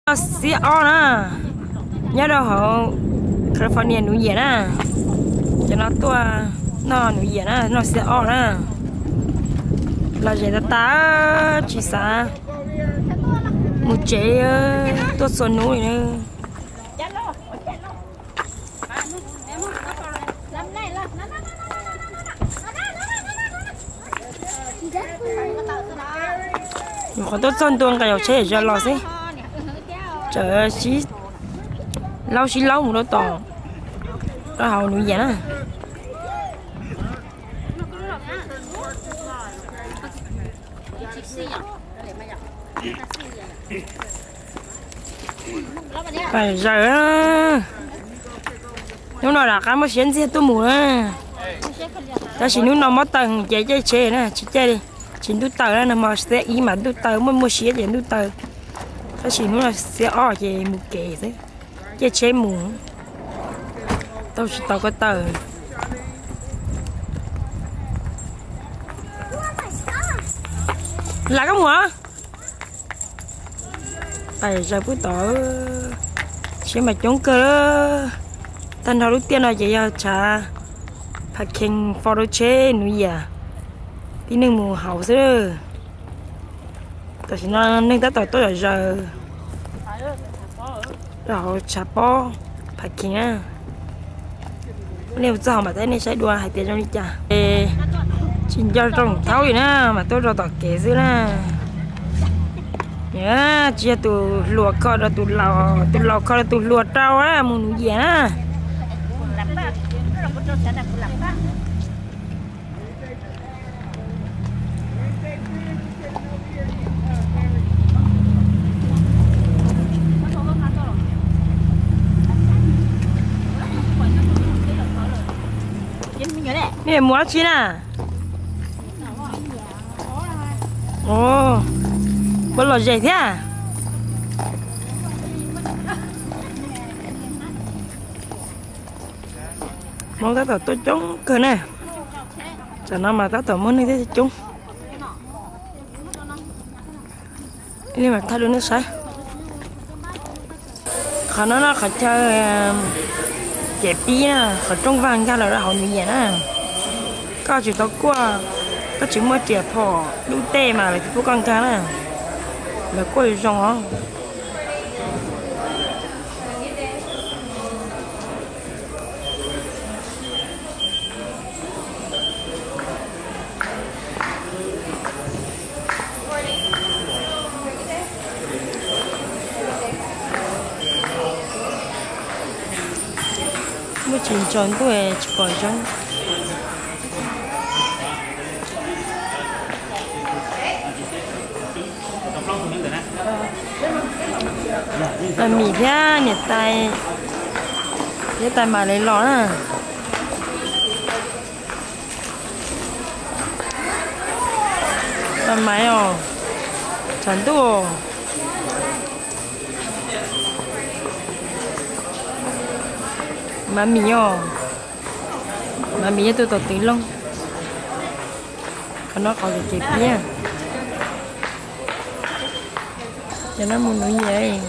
Noj xiab ob na, nyob rau hauv California New Year na. Cov no tuaj noj New Year na, noj xiab ob na. Lom zem tas tas, tsis xav mus tsev, tuaj txhua hnub li na. Nyuam qhuav tuaj txog ntua nqes hauv tsheb zaws los xwb. Txawm sib laub sib laub mus rau tom, rau hauv New Year na. Pais zaws, hnub no rov qab muaj siab ntxiag tuaj mus na. Tab sis hnub no mob taw ces caij tsheb na, tsis caij li, tsis ntuj taws na, nag hmo xiab ib mas ntuj taw, muaj muaj siab ces ntuj taw. Tab sis hnub no xiab ob ces mus kev xwb, caij tsheb mus, tau tsis tau ko taw. Lam koj mus. Pais zaws pub tod, tsheb mas coob kawg. Tag nrho lub tiaj no ces yog tshav parking for rau tsheb New Year, tib neeg mus hauv xwb. Tam sim no neeg tab tom tuaj zom zaws rau hauv tshav pob parking na. Nej mus txog hauv mas thaij nej saib dua hais tias zoo li cas. Es tsis nco zoo thaub li na, mas tuaj rau tom kev xwb na. Tsis yog tus hluas kho rau tus laus, tus laus kho rau tus hluas rau mus New Year na. Nej mus dab tsi na? Ua lom zem thiab. Hmoob tab tom tuaj coob kawg na. Tsam no mas tab tom muaj neeg thiab coob. Li mas thaij rau nej saib. Qhov no no qhov chaw kev pib na, qhov rooj vag nkag los rau hauv New Year na. Koj tsis tau kuaj, koj tsis muaj riam phom lub tej mas lawv tsis pub koj nkag na. Lawv kuaj zoo os. Muaj tsis ntsaus ntuj tsis pom zoo. Mas mis thiab niam tais, niam tais mas lawv los na. Mas mas os, tshav ntuj. Mas mis os, mas mis yog tus tom twv loo. Qhov no qhov kev pib. Cov no mus nuv nyias.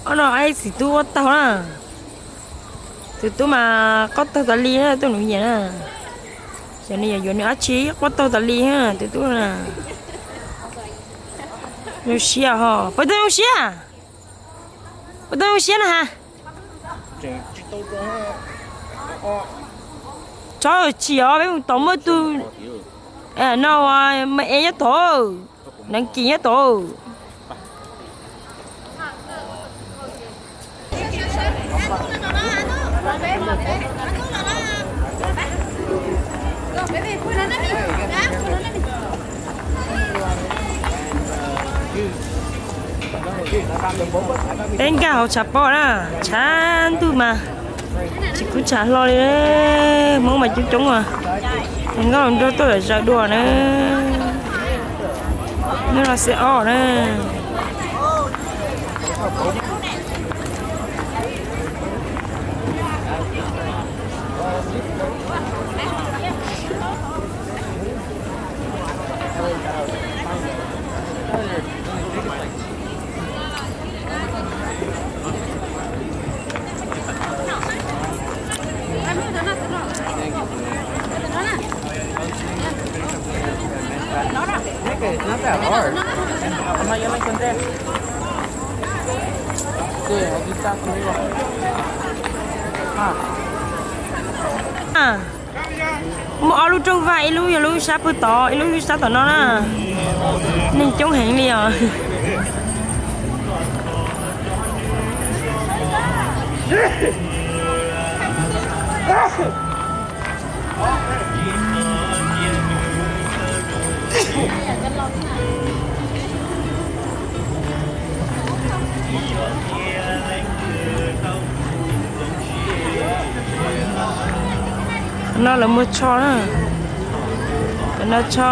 Ob no ib txiv tub quab taug na. Tus tub mas quab taug tas li na, tuaj nuv nyias na. Xyov nws yuav yuav nws dab tsi quab taug tas li tus tub na. Zoo siab ho, puas tau zoo siab? Puas tau zoo siab na ha? Tso tsis os, peb mus tod muaj tus no mas e nyob tod, neev kis nyob tod. Peb nkag hauv tshav pob na, tshav ntuj mas tsis kub tshav hlo li. Hmoob mas coob coob as, nkauj hluas nraug tuaj zaws dua na. Nyob no xib ob na. Muaj ob lub rooj vag, ib lub yog lub sab pem tod, ib lub lub sab tom no na. Neeg coob heev li os. No lawv muag tsho na. Cov no tsho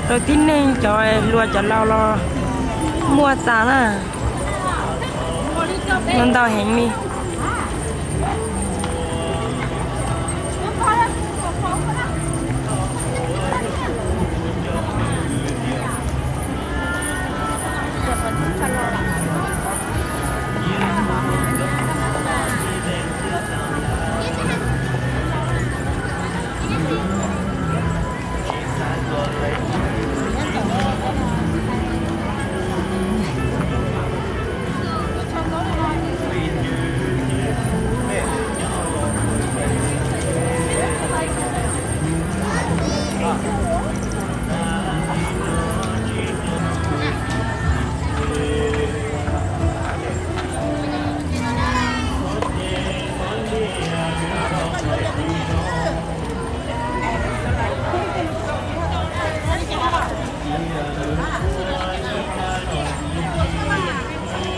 rau tib neeg, cov hluas cov laus los muag tas na. Muag ntau heev li.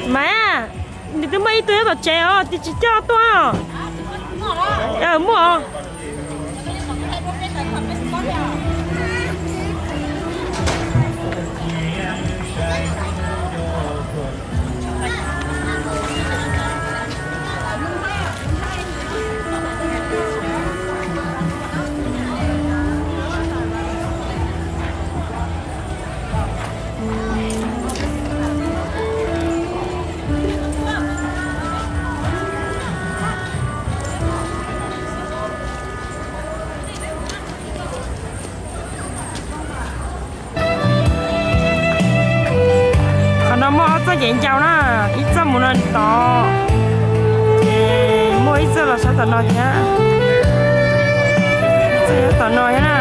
Mas, nws twb muaj ib tug nyob tom tsev os, twb tsis coj tuaj. Muaj os. Qhov no muaj ob txoj kev ncau na, ib txoj mus no tod, ces muaj ib txoj los sab tom no thiab, ib txoj tom no thiab na.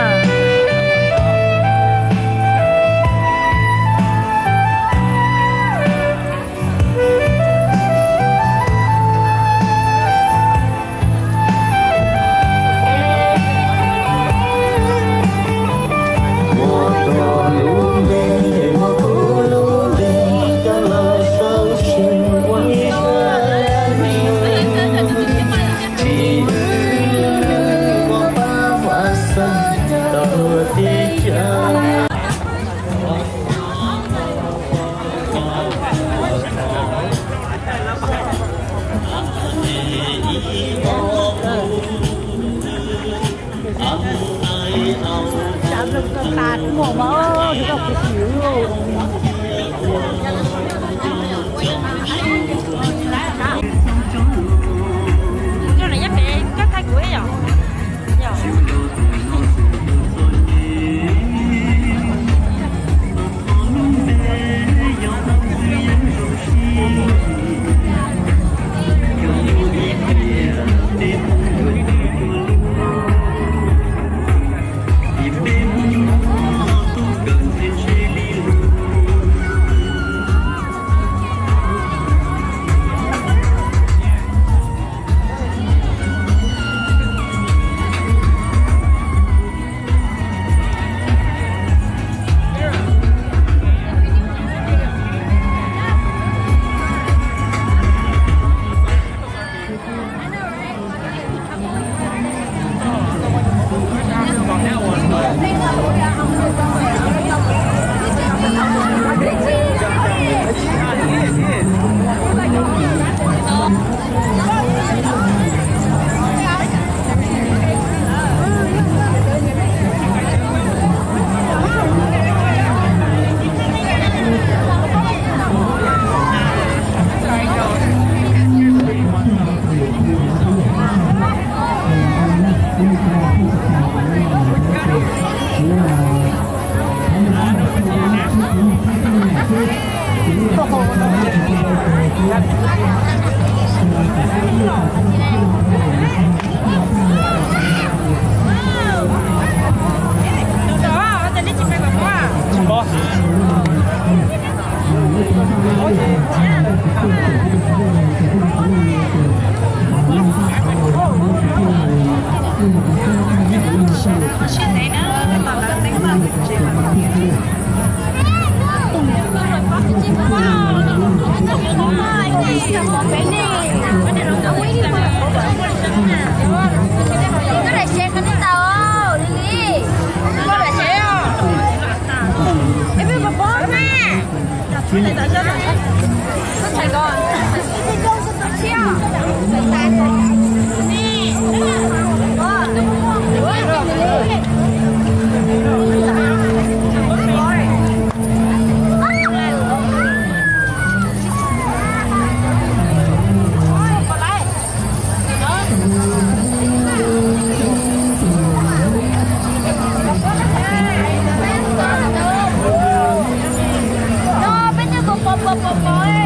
No, peb twb pos pos pos pos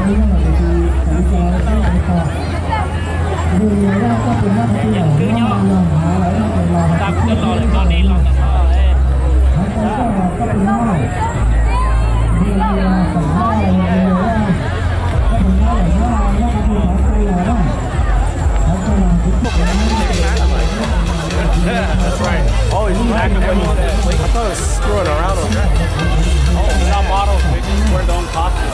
Tau cov no lawm, koj nej los ntawm no. That's right. Always back of it. I thought it was screwing around on that. Oh, it's not models. They just wear their own costume.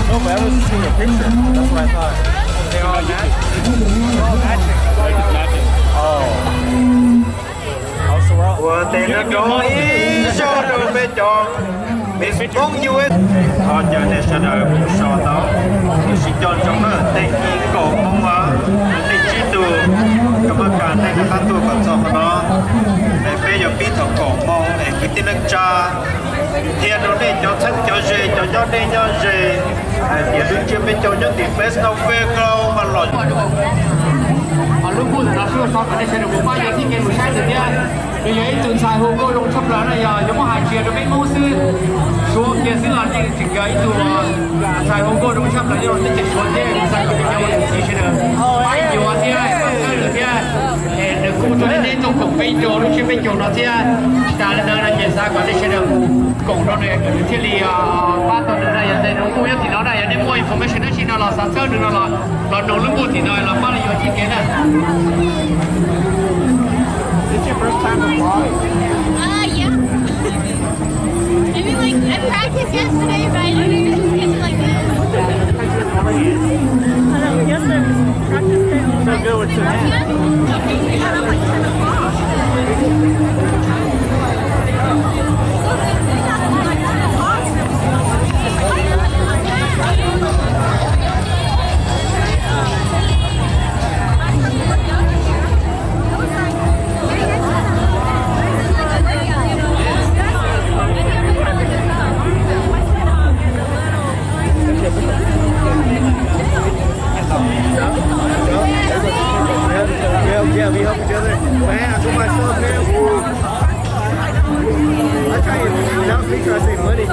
No, but I was seeing a picture. That's what I thought. They all matching. They're all matching. They're just matching. Oh. Ua tes nrog rau ib zaug rau peb cov Miss Hmoob U S. Thov caw nej sawv daws mus so tau, tab sis coj zoo na, tej ib kaum moos, tej tsib tug, koj maj kam nej rov qab tuaj kom txog qhov no. Es peb yuav pib thaum kaum moos es kwv tij neej tsa thiab rau nej cov txheeb cov ze, cov nyob deb nyob ze, hais tias lub tsiab peb caug nyob tim Fresno Fairgrounds mas los. Lub npuj ntawm no xwb, so kom nej sawv daws mus pab yuav txij kev mus saib ntawd thiab. Nws yog ib tug ntxhais hu nkauj zoo tshaj plaws na, yog yuav muab hais ntxiv rau peb Hmoob xwb, Suav kiag xwb los yeej tseem yog ib tug ntxhais hu nkauj zoo tshaj plaws nyob rau teb chaws Suav thiab. Xav kom nej cov ua niam txiv sawv daws pab yuav thiab pab txhawb nws thiab. Es nws kuj tau neb tau koom peb caug lub tsiab peb caug no thiab. Tsis tas li ntawd no ces xav kom nej sawv daws mus koom rau nws kom nws thiaj li pab tau nws na. Yog tes nws kuj nyob tim no na, yog nej muaj information dab tsi no los xav txhawb nws no los, los noog lub npuj tim no los pab nws yuav txij kev na. Is this your first time to vlog? Uh, yeah. I mean, like, I practiced yesterday, but I don't even get to, like, this. Yes, sir. Practice fails. So good with two hands. Yeah, yeah, we help each other. Man, I put myself in. Ooh. I try and without speaker, I say money too.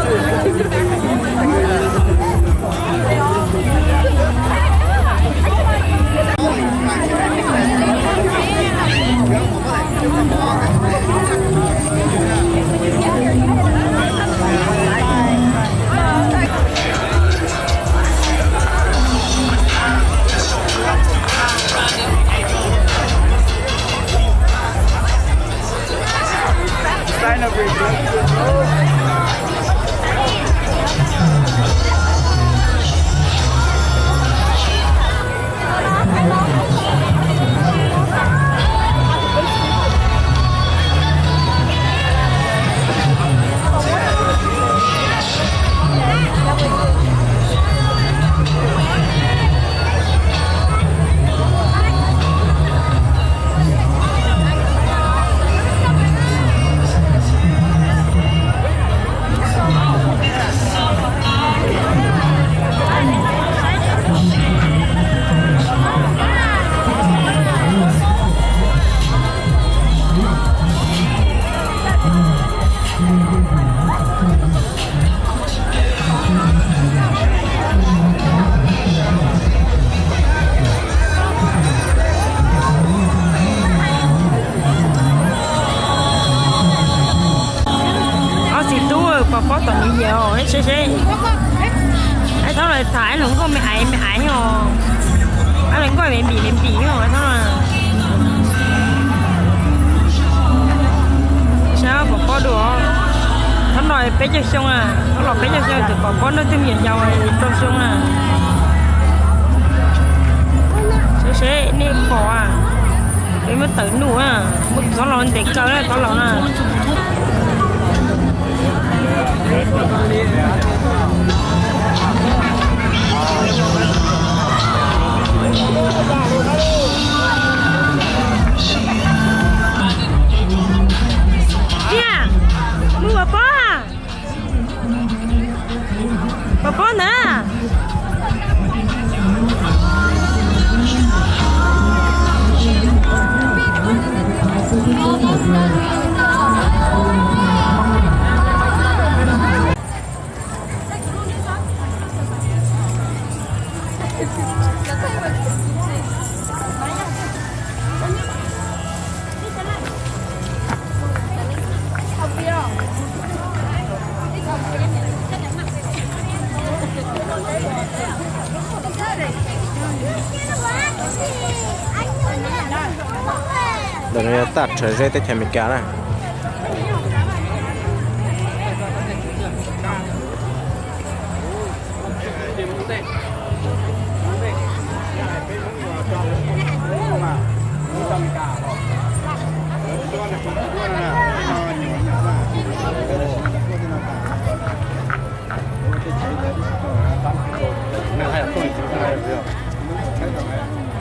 Ob txiv tub, pov pob tom nws yau, seb seb. Ab, thaum no tham ab hluas nkauj me aiv me aiv os. Ab hluas nkauj me npim me npim os, thaum no. Saib pov pob dua. Thaum no peb caug xyoo na, thaum no peb caug xyoo tus pov pob nrog tus me nyuam yaus rau xyoo na. Seb seb nej pom, peb muab tawm nuj, muab thaum no ntes kaw na, thaum no na. Tiag, mus pov pob. Pov pob ntawd. Ntawm no yog tag rhawv zeb teb chaws Amelikas na.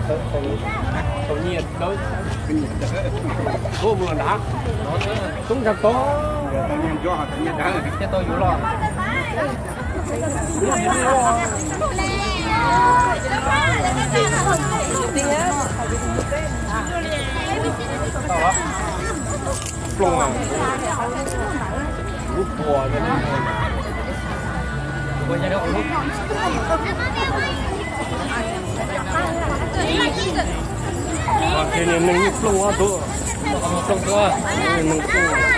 Ces niag neeg nyuj plooj ob tug, plooj tuaj, neeg plooj.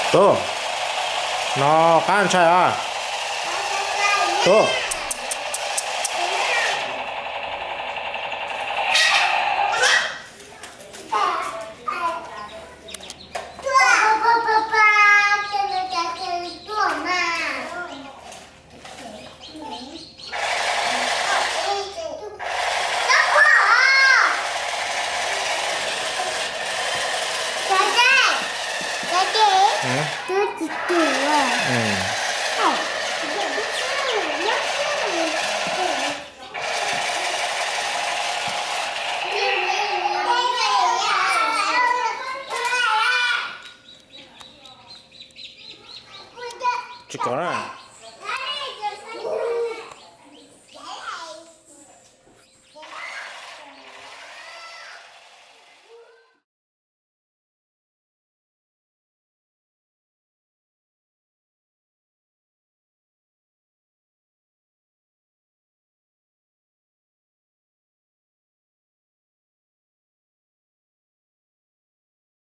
Tub, no qab ntshai os. Tub. Tsis kom na.